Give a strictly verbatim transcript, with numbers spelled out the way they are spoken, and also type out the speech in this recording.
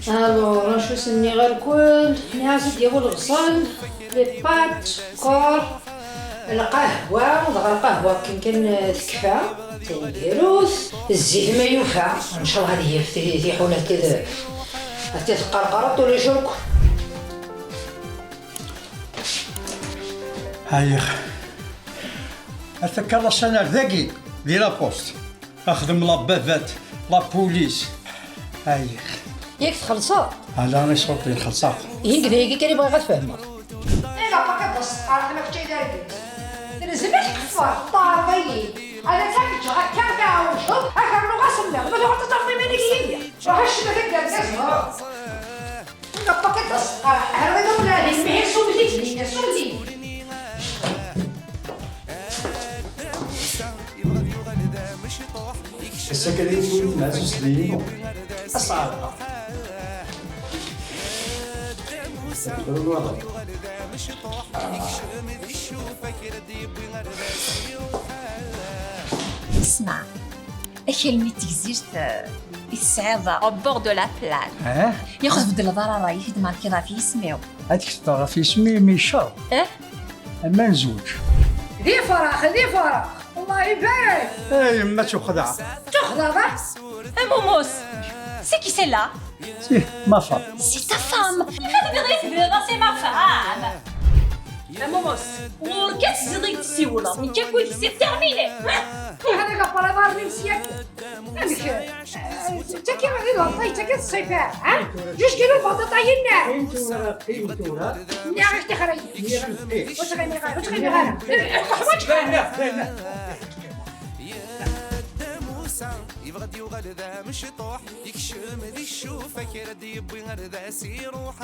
Alors, acu s-nniɣ irkul? Nniɣ-as ad d-yawi lebṣel, les pâtes, ccekkeṛ, lqahwa, dɣa lqahwa akken kan, eh, tekfa, taneggarut, zzit ma yufa, ncallah ad yaf ti-, tiḥuna ad t-id-, ad t-id-teqqerqer ṭul icurk. Ayix. Ad takkaḍ asanar dagi, di la poste. Axdem la bavette, la police. Ayix. Yak txellṣeḍ? Ala, i ṣurti xellṣeɣ. Ihi deg dayagi kan i bɣiɣ ad fehmeɣ. Ilaq ad d-tesqarḥ ma kečč ay d argaz. Telzem ad tkeffer, teɛreḍ-iyi. Ala ta kečč akka tɛewjeḍ, ad k-rnuɣ asemmiḍ. Ma tuɣeḍ ad tafeḍ iman-ik yid-i. Ruḥ acemma deg argaz. Ilaq ad d-tesqarḥ. Ɛreḍ-iyi ula d imihir sumd-it dinna, sumd-it. Ass-a kan i tuli tmeɛzuzt-inu. Aṣɛad. Smeɛ, akal-nni n Tegzirt, eh, i tesɛiḍ au bord de la plage. Eh? Yaxu tbeddleḍ ara ṛṛay-ik, i d-tmerkiḍ ɣef yisem-iw. Ad tketbeḍ ɣef yisem-im i ccer. Eh? Ama nezweǧ. D ifrax, d ifrax. Allah ibarek. Ay, yemma tuxdeɛ. Tuxdeḍ, ah? A Mumos, c'est qui celle-là? C'est ma femme. C'est ta femme. Xaṭi, d i tebdiḍ, c'est ma femme. A Mumos, ɣur-k ad tezdiḍ i d-tessiwleḍ. Nekk akked-k, c'est terminé. Hada gapar aḍar-nni s yakk. Amek? Tagi i d-ɣelṭay, tagi d ṣṣifa, ha? Juj kilo lbaṭaṭa yenna. Qim tura, qim tura. Nniɣ-ak tixrayin. Nniɣ-am qim. Ur ttɣimiɣ ara, ur ttɣimiɣ ara. Ḥwaǧ. Yebɣa ad yuɣal d amecṭuḥ, yekcem di ccufa, kra d-yewwi ar d as-iruḥ.